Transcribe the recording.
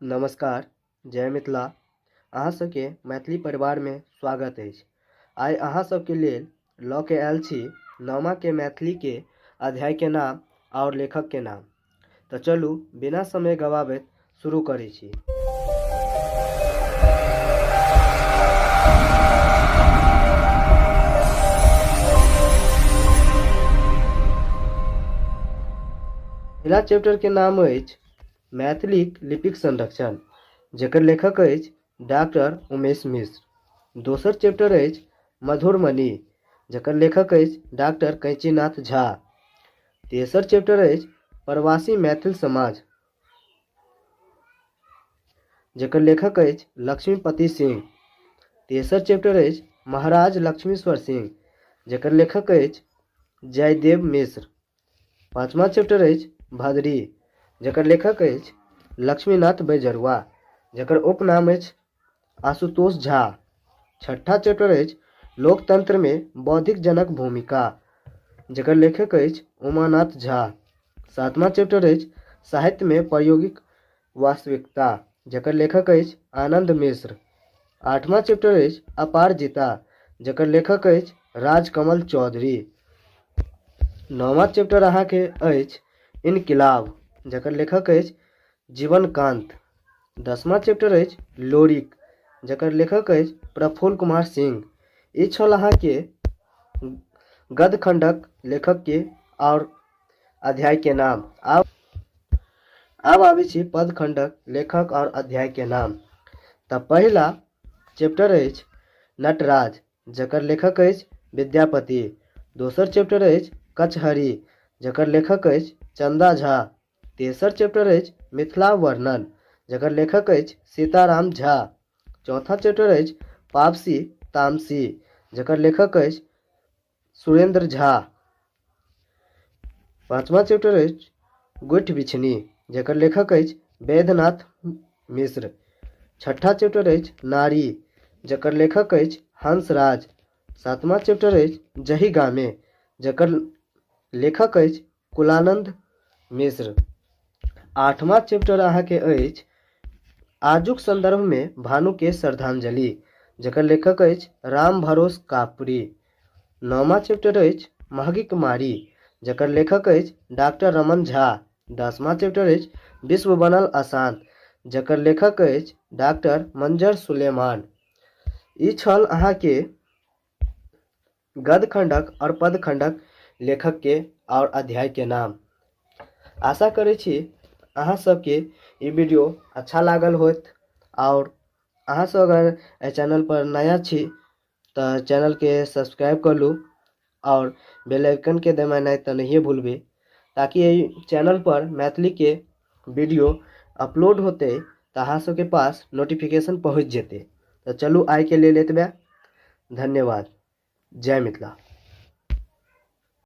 नमस्कार, जय मिथिला। अहाँ सबके मैथिली परिवारमे स्वागत अछि। आइ अहाँ सबके लेल लऽ के आयल छी नौमाके मैथिलीके अध्यायके नाम आओर लेखकके नाम। तऽ चलू बिना समय गवाबैत शुरू करै छी। पहिला चैप्टरके नाम अछि मैथिलीक लिपिक संरक्षण, जकर लेखक अछि डॉक्टर उमेश मिश्र। दोसर चैप्टर अछि मधुरमणि, जकर लेखक अछि डॉक्टर कैंचीनाथ झा। तेसर चैप्टर अछि प्रवासी मैथिल समाज, जकर लेखक अछि लक्ष्मीपति सिंह। तेसर चैप्टर अछि महाराज लक्ष्मीश्वर सिंह, जकर लेखक अछि जयदेव मिश्र। पाँचमा चैप्टर अछि भदरी, जकर लेखक अछि लक्ष्मीनाथ बैजरुआ, जकर उपनाम अछि आशुतोष झा। छठा चैप्टर अछि लोकतंत्रमे बौद्धिक जनक भूमिका, जकर लेखक अछि उमानाथ झा। सातमा चैप्टर अछि साहित्यमे प्रायोगिक वास्तविकता, जकर लेखक अछि आनंद मिश्र। आठमा चैप्टर अछि अपारजिता, जकर लेखक अछि राजकमल चौधरी। नौमा चैप्टर अहाँके अछि इनकिलाब, जकर लेखक अछि जीवनकांत। दसमा चैप्टर अछि लोरिक, जकर लेखक अछि प्रफुल्ल कुमार सिंह। ई छल अहाँके गद्य खंडक लेखकके आओर अध्यायके नाम। आब आबै छी पद खंडक लेखक आओर अध्यायके नाम। तऽ पहिला चैप्टर अछि नटराज, जकर लेखक अछि विद्यापति। दोसर चैप्टर अछि कचहरी, जकर लेखक अछि चंदा झा। तेसर चैप्टर अछि मिथिला वर्णन, जकर लेखक अछि सीताराम झा। चौथा चैप्टर अछि पापसी तामसी, जकर लेखक अछि सुरेंद्र झा। पाँचवा चैप्टर अछि गोठि बिछनी, जकर लेखक अछि वैद्यनाथ मिश्र। छठा चैप्टर अछि नारी, जकर लेखक अछि हंसराज। सातवां चैप्टर अछि जही गामे, जकर लेखक अछि कुलानंद मिश्र। आठवां चैप्टर अहाँके अछि आजुक संदर्भमे भानुके श्रद्धांजलि, जकर लेखक अछि राम भरोस कापड़ी। नौमा चैप्टर अछि महगीक मारि, जकर लेखक अछि डॉक्टर रमन झा। दसमा चैप्टर अछि विश्व बनल अशांत, जकर लेखक अछि डॉक्टर मंजर सुलेमान। ई छल अहाँके गद्य खंडक आओर पद खंडक लेखक के आओर अध्याय के नाम। आशा करै छी अहाँ सबके ई वीडियो अच्छा लागल होत। आओर अहाँ सब अगर एहि चैनल पर नया छी तऽ चैनलके सब्सक्राइब कर लू आओर बेल आइकनके दबेनाइ तऽ नहिए भूलबै, ताकि एहि चैनल पर मैथिलीके वीडियो अपलोड होतै तऽ अहाँ सबके पास नोटिफिकेशन पहुँच जेतै। तऽ चलू आइके लेल एतबे, धन्यवाद, जय मिथिला।